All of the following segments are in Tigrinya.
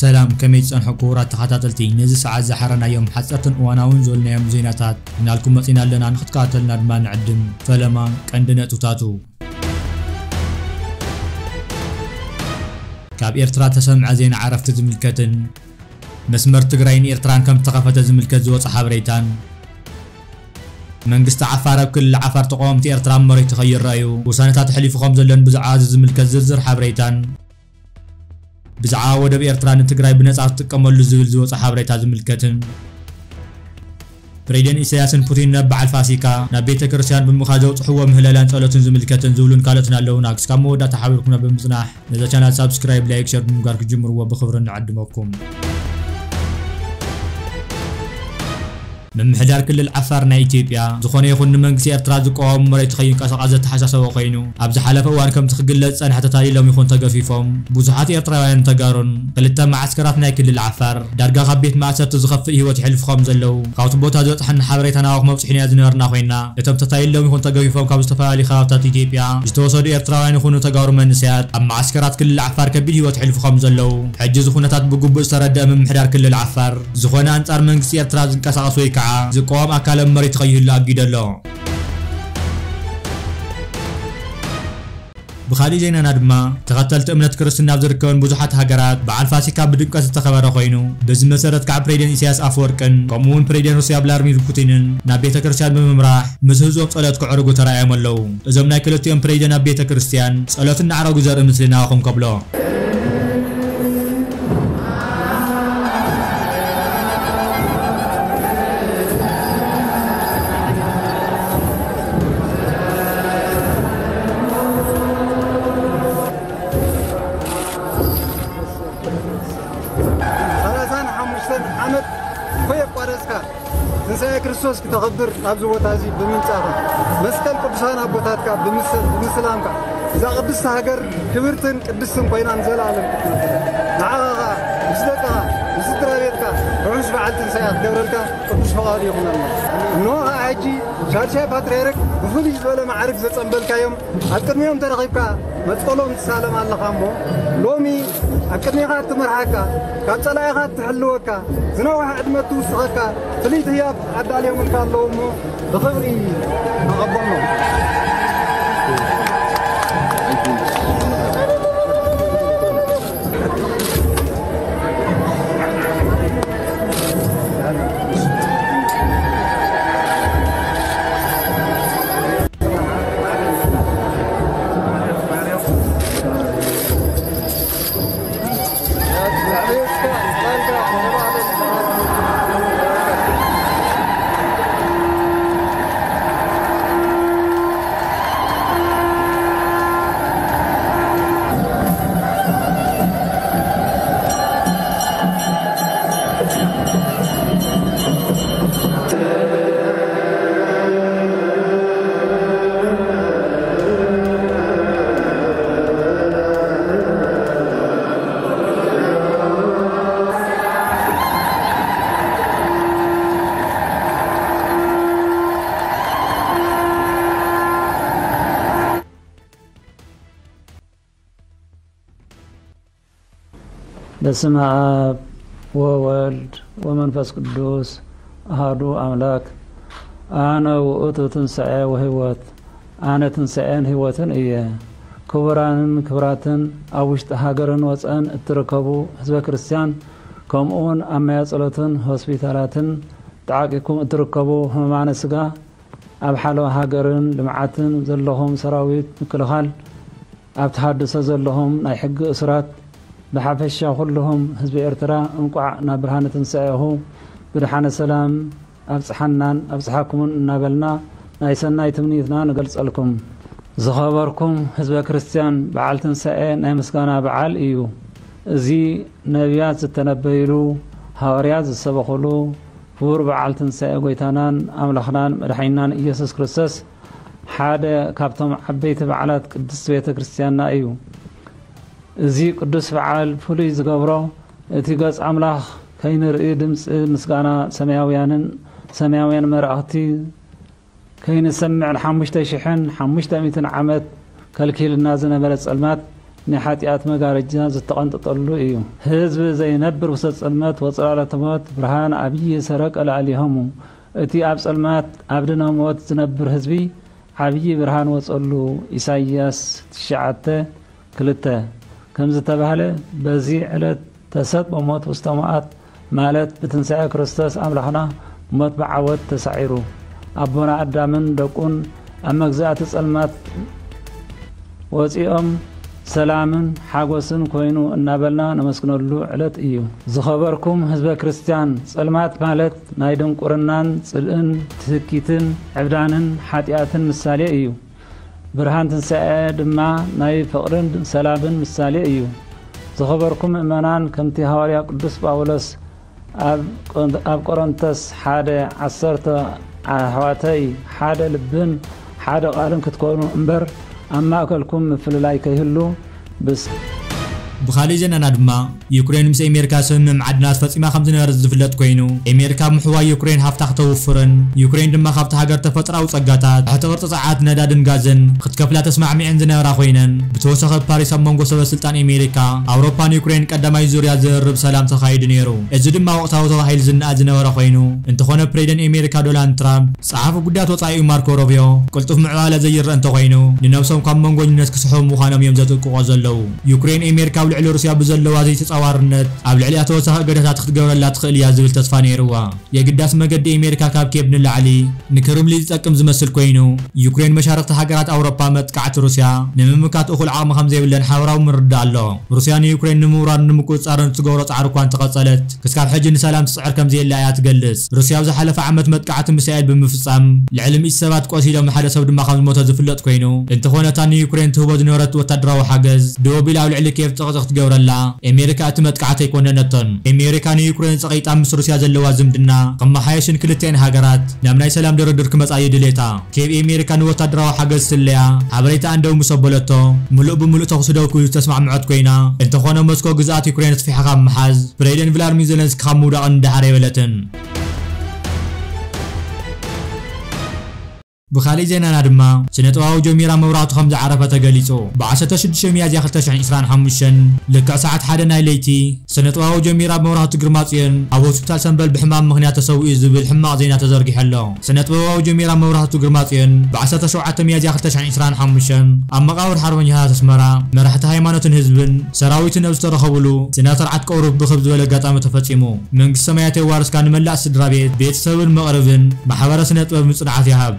ሰላም፣ ከመይ ትጸንሑ ክቡራት ተኸታተልቲ? ነዚ ሰዓት ዝሓረናዮም ሓጸርትን እዋናውን ዝበልናዮም ዜናታት ሒዝናልኩም መጺና ኣለና። ንክትከታተልና ድማ ንዕድም። ፈለማ ቀንዲ ነጥብታቱ። ካብ ኤርትራ ተሰምዐ ዜና ዕረፍቲ ዝምልከትን መስመር ትግራይን ኤርትራን ከም ዝተኸፈተ ዝምልከት ዝወጸ ሓበሬታን መንግስቲ ዓፋር ኣብ ክልል ዓፋር ተቃወምቲ ኤርትራ ኣብ መሬቱ ከይረኣዩ ውሳነታት ኣሕሊፉ ከም ዘሎን ብዛዕባ እዚ ዝምልከት ዝርዝር ሓበሬታን ብዛዕባ ወደብ ኤርትራ ንትግራይ ብነጻ ክትጥቀመሉ ዝብል ዝወጸ ሓበሬታ ዝምልከትን ፕሬዚደንት ኢሳያስን ፑቲን ናብ በዓል ፋሲካ ናብ ቤተ ክርስቲያን ብምኻድ ዘውጽሕዎ ምህለላን ጸሎትን ዝምልከትን ዝብሉን ካልኦትን ኣለዉና። ክስካብ መወዳእታ ሓቢርኩምና ብምጽናሕ ነዛ ቻናል ሳብስክራይብ፣ ላይክ፣ ሸር ብምግባር ክጅምርዎ ብኽብሪ ንዕድመኩም። ምምሕዳር ክልል ዓፋር ናይ ኢትዮጵያ ዝኾነ ይኹን ንመንግስቲ ኤርትራ ዝቃወም መሬቱ ከይንቀሳቐስ ዘተሓሳሰበ ኮይኑ፣ ኣብ ዝሓለፈ እዋን ከምቲ ክግለጽ ዝጸንሐ ተታሊሎም ይኹን ተገፊፎም ብዙሓት ኤርትራውያን ተጋሩን ክልተ መዓስከራት ናይ ክልል ዓፋር ዳርጋ ካብ ቤት ማእሰርቲ ዝኸፍእ ህይወት የሕልፉ ከም ዘለዉ ካብቲ ቦታ ዝበጽሐና ሓበሬታ ናባኹም ኣብጺሕናዮ ዝነበርና ኮይና፣ እቶም ተታሊሎም ይኹን ተገፊፎም ካብ ዝተፈላለዩ ከባብታት ኢትዮጵያ ዝተወሰዱ ኤርትራውያን ይኹኑ ተጋሩ መንእሰያት ኣብ መዓስከራት ክልል ዓፋር ከቢድ ህይወት የሕልፉ ከም ዘለዉ ሕጂ እዚ ኩነታት ብግቡእ ዝተረደአ ምምሕዳር ክልል ዓፋር ዝኾነ ኣንጻር መንግስቲ ኤርትራ ዝንቀሳቐስ ወይ ከዓ ዝቃወም ኣካል ኣብ መሬቱ ከይህሉ ኣጊዱ ኣሎ። ብኻሊእ ዜናና ድማ ተኸተልቲ እምነት ክርስትና ኣብ ዝርከበን ብዙሓት ሃገራት በዓል ፋሲካ ብድምቀት ዝተኸበረ ኮይኑ፣ በዚ መሰረት ከዓ ፕሬዚደንት ኢሳያስ ኣፈወርቅን ከምኡ እውን ፕሬዚደንት ሩስያ ቭላድሚር ፑቲንን ናብ ቤተ ክርስቲያን ብምምራሕ ምስ ህዝቦም ጸሎት ክዕርጉ ተራእዮም ኣለዉ። እዞም ናይ ክልቲኦም ፕሬዚደንት ኣብ ቤተ ክርስቲያን ጸሎት እናዕረጉ ዘርኢ ምስሊ ናባኹም ከብሎ። ሰላሳን ሓሙሽተን ዓመት ኮይ ኣቋረጽካ ትንሳኤ ክርስቶስ ክተኽብር ኣብዚ ቦታ እዚ ብምምጻእካ፣ መስቀል ቅዱሳን ኣቦታትካ ብምስ-፣ ብምስላምካ፣ እዛ ቅድስቲ ሃገር ክብርትን ቅድስትን ኮይና ንዘለኣለም ክትነብር፣ ንዓኻ ኸኣ፣ ምስ ደቅኻ፣ ምስ ስድራ ቤትካ ርሑስ በዓል ትንሳኤ ክገብረልካ ቅዱስ ፈቓዱ ይኹነልና። እንሆ ኸኣ ሕጂ ሻድሻይ ፓትርያርክ ብፍሉይ ዝበለ ማዕርግ ዘጸንበልካዮም ኣብ ቅድሚኦም ተረኺብካ መስቀሎም ትሳለም ኣለኻ እሞ፣ ሎሚ ኣብ ቅድሜኻ እትመርሓካ፣ ካብ ጸላኢኻ እትሕልወካ፣ ዝነውሐ ዕድመ እትውስኸካ ፍልይቲ ህያብ ኣዳልዮምልካ ኣለዉ እሞ፣ ብኽብሪ ተቐበሎም። በስመ አብ ወወልድ ወመንፈስ ቅዱስ አሐዱ አምላክ። አነ ውእቱ ትንሣኤ ወሕይወት፣ ኣነ ትንሣኤን ሕይወትን እየ። ክቡራንን ክቡራትን ኣብ ውሽጢ ሃገርን ወፀን እትርከቡ ህዝበ ክርስቲያን፣ ከምኡውን ኣብ ማያ ጸሎትን ሆስፒታላትን ተዓቂብኩም እትርከቡ ሕሙማነ ሥጋ፣ ኣብ ሓለዋ ሃገርን ልምዓትን ዘለኹም ሰራዊት ምክልኻል፣ ኣብ ተሃድሶ ዘለኹም ናይ ሕጊ እሱራት፣ ብሓፈሻ ኩልኹም ህዝቢ ኤርትራ እንቋዕ ናብ ብርሃነ ትንሳኤኹ ብድሓነ ሰላም ኣብጽሓናን ኣብጽሓኩምን እናበልና ናይ ሰናይ ትምኒትና ንገልጸልኩም። ዝኸበርኩም ህዝበ ክርስቲያን፣ በዓል ትንሳኤ ናይ ምስጋና በዓል እዩ። እዚ ነቢያት ዝተነበይሉ፣ ሃዋርያት ዝሰበኹሉ፣ ክቡር በዓል ትንሳኤ ጐይታናን ኣምላኽናን መድሓኒናን ኢየሱስ ክርስቶስ ሓደ ካብቶም ዓበይቲ በዓላት ቅድስት ቤተ ክርስቲያንና እዩ። እዚ ቅዱስ በዓል ፍሉይ ዝገብሮ፣ እቲ ገጽ ኣምላኽ ከይንርኢ ድምጺ ምስጋና ሰማያውያንን ሰማያውያን መላእኽቲ ከይንሰምዕ ንሓሙሽተ ሽሕን ሓሙሽተ ሚእትን ዓመት ከልኪልና ዝነበረ ጸልማት ናይ ሓጢኣት መጋረጃ ዝተቐንጠጠሉ እዩ። ህዝቢ ዘይነብር ውሰጥ ጽልመት ወጽላሎተ ሞት ብርሃን ኣብዪ ሰረቀ ለዓሊሆሙ። እቲ ኣብ ጸልማት ኣብ ድነ ሞት ዝነብር ህዝቢ ዓብዪ ብርሃን ወጸሉ። ኢሳይያስ ትሽዓተ ክልተ። ከም ዝተባህለ፣ በዚ ዕለት ተሰጥኦ ሞት ውስተ መዓት፣ ማለት ብትንሳኤ ክርስቶስ ኣምላኽና ሞት ብዓወት ተሳዒሩ። ኣቦና ኣዳምን ደቁን ኣብ መግዛእቲ ጸልማት ወጺኦም ሰላምን ሓጎስን ኮይኑ እናበልና ነመስግነሉ ዕለት እዩ። ዝኸበርኩም ህዝበ ክርስቲያን፣ ጸልማት ማለት ናይ ድንቁርናን ጽልእን ትህኪትን ዕብዳንን ሓጢኣትን ምሳሌ እዩ። ብርሃን ትንሳኤ ድማ ናይ ፍቕርን ሰላምን ምሳሌ እዩ። ዝኸበርኩም ምእመናን፣ ከምቲ ሃዋርያ ቅዱስ ጳውሎስ ኣብ ቆን-፣ ኣብ ቆሮንቶስ ሓደ ዓሰርተ፣ ኣሕዋተይ፣ ሓደ ልብን ሓደ ቃልን ክትኮኑ እምበር፣ ኣብ ማእከልኩም ምፍልላይ ከይህሉ ብስ-። ብኻልእ ዜናና ድማ፣ ዩክሬን ምስ ኣሜሪካ ስምምዕ ማዕድናት ፈጺማ ከም ዝነበረት ዝፍለጥ ኮይኑ፣ ኣሜሪካ ምሕዋይ ዩክሬን ሃፍታ ክተውፍርን ዩክሬን ድማ ካብቲ ሃገር ተፈጥራዊ ጸጋታት፣ ትሕቲ ቅርጺ ጸዓት፣ ነዳድን ጋዝን ክትከፍላ ተስማዕሚዐን ዝነበራ ኮይነን፣ ብተወሳኺ ኣብ ፓሪስ ኣብ መንጎ ሰበ ስልጣን ኣሜሪካ፣ ኣውሮፓን ዩክሬን ቀዳማይ ዙርያ ዝርርብ ሰላም ተኻይዱ ነይሩ። እዚ ድማ ወቕታዊ ተባሂሉ ዝነኣድ ዝነበረ ኮይኑ፣ እንተኾነ ፕሬዚደንት ኣሜሪካ ዶናልድ ትራምፕ፣ ጸሓፊ ጉዳያት ወጻኢኡ ማርኮ ሮቢዮ፣ ቅልጡፍ ምዕባለ ዘይረአ እንተኾይኑ፣ ንነብሶም ካብ መንጎኝነት ክስሕቡ ምዃኖም እዮም ዘጥቅቖ ዘለዉ። ዩክሬን ኣሜሪካ ኣብ ልዕሊ ሩስያ ብዘለዋ ዘይተጻዋርነት ኣብ ልዕሊኣ ተወሳኺ እገዳታት ክትገብረላ ትኽእል እያ ዝብል ተስፋ ነይርዋ። የግዳስ መገዲ ኣሜሪካ ካብ ኬብ ንላዕሊ ንክርምሊን ዝጠቅም ዝመስል ኮይኑ፣ ዩክሬን መሻርኽቲ ሃገራት ኣውሮፓ መጥቃዕቲ ሩስያ ንምምካት እኹል ዓቕሚ ከም ዘይብለን ሓበራዊ ምርድዳእ ኣሎ። ሩስያ ንዩክሬን ንምውራርን ንምቁጽጻርን እትገብሮ ጻዕሪ እኳ እንተቐጸለት፣ ክሳብ ሕጂ ንሰላም ትጽዕር ከም ዘየላ እያ ትገልጽ። ሩስያ ኣብ ዝሓለፈ ዓመት መጥቃዕቲ ሚሳኤል ብምፍጻም ልዕሊ ሚእቲ ሰባት ቆሲሎም፣ ሓደ ሰብ ድማ ከም ዝሞተ ዝፍለጥ ኮይኑ፣ እንተኾነ እታ ንዩክሬን ትህቦ ዝነበረት ወታደራዊ ሓገዝ ደው ኣቢላ ኣብ ልዕሊ ኬቭ ጸቕጢ ክትገብረላ ኣሜሪካ እቲ መጥቃዕቲ ኣይኮነነቶን። ኣሜሪካ ንዩክሬን ጸቒጣ ምስ ሩስያ ዘለዋ ዝምድና ከመሓየሽን ክልቲኣን ሃገራት ናብ ናይ ሰላም ድርድር ክመጻ እዩ ድሌታ። ኬቭ ኣሜሪካ ንወታደራዊ ሓገዝ ስለያ ሓበሬታ እንደው ምስ ኣበለቶ፣ ምሉእ ብምሉእ ተኹሲ ደው ክብል ዝተስማዕምዐት ኮይና፣ እንተኾነ ሞስኮ ግዝኣት ዩክሬን ኣስፊሓ ካብ ምሓዝ፣ ፕሬዚደንት ቭላድሚር ዜለንስኪ ካብ ምውዳቕ ንደሓር ኣይበለትን። ብኻልእ ዜናና ድማ፣ ስነ ጥበባዊ ጀሚራ መብራህቱ ከም ዝዓረፈ ተገሊጹ። ብ ዓሰርተ ሽዱሽተ ሚያዝያ ክልተ ሽሕን ዕስራን ሓሙሽተን፣ ልክዕ ሰዓት ሓደ ናይ ለይቲ፣ ስነ ጥበባዊ ጀሚራ መብራህቱ ግርማጽዮን ኣብ ሆስፒታል ሰምበል ብሕማም ምኽንያት ተሰዊኡ ዝብል ሕማቕ ዜና ተዘርጊሑ ኣሎ። ስነ ጥበባዊ ጀሚራ መብራህቱ ግርማጽዮን ብ ዓሰርተ ሸውዓተ ሚያዝያ ክልተ ሽሕን ዕስራን ሓሙሽተን ኣብ መቓብር ሓርበኛታት ኣስመራ፣ መራሕቲ ሃይማኖትን ህዝብን ሰራዊትን ኣብ ዝተረኸብሉ፣ ስነ ስርዓት ቀብሩ ብኽብ ዝበለ ኣጋጣሚ ተፈጺሙ። መንግስቲ ሰማያት የዋርስካ፣ ንመላእ ስድራ ቤት፣ ቤተሰብን መቕርብን ማሕበረ ስነ ጥበብ ምጽንዓት ይሃብ።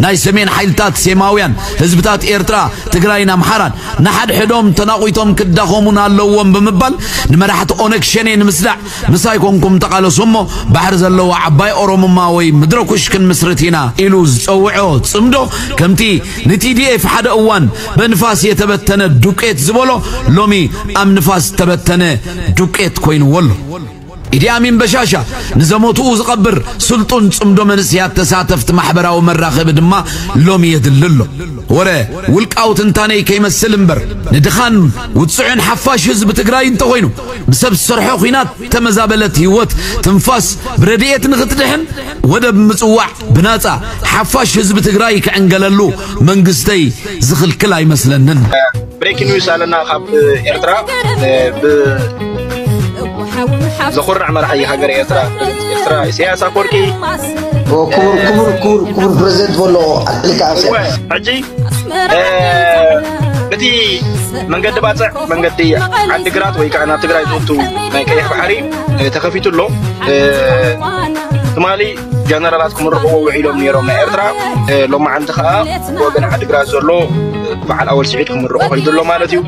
ናይ ሰሜን ሓይልታት ሴማውያን ህዝብታት ኤርትራ፣ ትግራይን ኣምሓራን ንሓድሕዶም ተናቑቶም ክዳኸሙን ኣለዎም ብምባል፣ ንመራሕቲ ኦነግ ሸኔ ንምስዳዕ ምሳይ ኮንኩም ተቓለሱ እሞ፣ ባሕሪ ዘለዎ ዓባይ ኦሮሙማ ወይ ምድረ ኩሽ ክንምስርት ኢና ኢሉ ዝጸውዖ ጽምዶ፣ ከምቲ ንቲዲኤፍ ሓደ እዋን ብንፋስ የተበተነ ዱቄት ዝበሎ፣ ሎሚ ኣብ ንፋስ ዝተበተነ ዱቄት ኮይንዎ ኣሎ። ኢዲ ኣሚን በሻሻ ንዘሞትኡ ዝቐብር ስልጡን ጽምዶ መንእሰያት ተሳተፍቲ ማሕበራዊ መራኸቢ ድማ ሎሚ የድሊ ኣሎ። ወረ ውልቃዊ ትንታነይ ከይመስል እምበር፣ ንድኻን ውጽዑን ሓፋሽ ህዝቢ ትግራይ እንተኾይኑ፣ ብሰብ ዝሰርሖ ኲናት ተመዛበለት ህይወት ትንፋስ ብረድኤት ንኽትድሕን ወደብ ምጽዋዕ ብናጻ ሓፋሽ ህዝቢ ትግራይ ክዕንገለሉ መንግስተይ ዝኽልክል ኣይመስለንን። ብሬኪንግ ኒውስ ኣለና ካብ ኤርትራ። ብ-፣ ዘኹርዕ መራሒ ሃገር ኤርትራ፣ ኤርትራ ኢሳያስ ኣፈወርቂ። ክቡር፣ ክቡር፣ ክቡር፣ ክቡር ፕሬዚደንት በሎ ኣልካ እወ፣ ሕጂ፣ እ፣ እቲ መንገዲ ባጽዕ፣ መንገዲ ዓዲግራት ወይ ከዓ ናብ ትግራይ ዝወቱ ናይ ቀይሕ ባሕሪ፣ እ፣ ተኸፊቱ ኣሎ። እ፣ ትማሊ ጀነራላት ክምርቕዎ ውዒሎም ነይሮም ናይ ኤርትራ። እ፣ ሎማዓንቲ ከዓ ብወገን ዓዲግራት ዘሎ፣ እ፣ በዓል ኣወል ስዒድ ክምርቑ ከይዱ ኣሎ ማለት እዩ።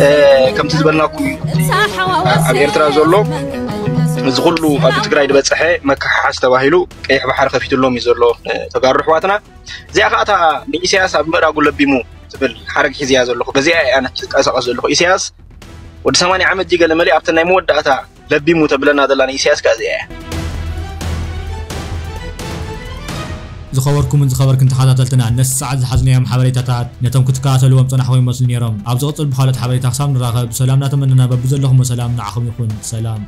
እ፣ ከምቲ ዝበልናኩም፣ ኣብ ኤርትራ ዘሎ እዚ ኩሉ ኣብ ትግራይ ዝበፅሐ መከሓሓስ ተባሂሉ ቀይሕ ባሕሪ ከፊትሎም እዩ ዘሎ፣ እ፣ ተጋሩ ኣሕዋትና። እዚኣ ከዓ እታ ንኢሳያስ ኣብ ምእራጉ ለቢሙ ትብል ሓረግ ሒዝያ ዘለኹ። በዚኣ እየ ኣነ ዝንቀሳቐስ ዘለኹ። ኢሳያስ ወዲ ሰማንያ ዓመት ጂ ገለ መሊእ ኣብተን ናይ መወዳእታ ለቢሙ ተብለና ዘላ ንኢሳያስ ከዓ እዚኣ እያ። ዝኸበርኩምን ዝኸበርክን ተኸታተልትና፣ ነቲ ሰዓት ዝሓዝናዮም ሓበሬታታት ነቶም ክትከታተልዎም ጸናሕኩም ይመስሉ ነይሮም። ኣብ ዝቕጽል ብኻልኦት ሓበሬታ ክሳብ ንራኸብ፣ ሰላም እናተመነና በብዘለኹሞ ሰላም ንዓኹም ይኹን። ሰላም።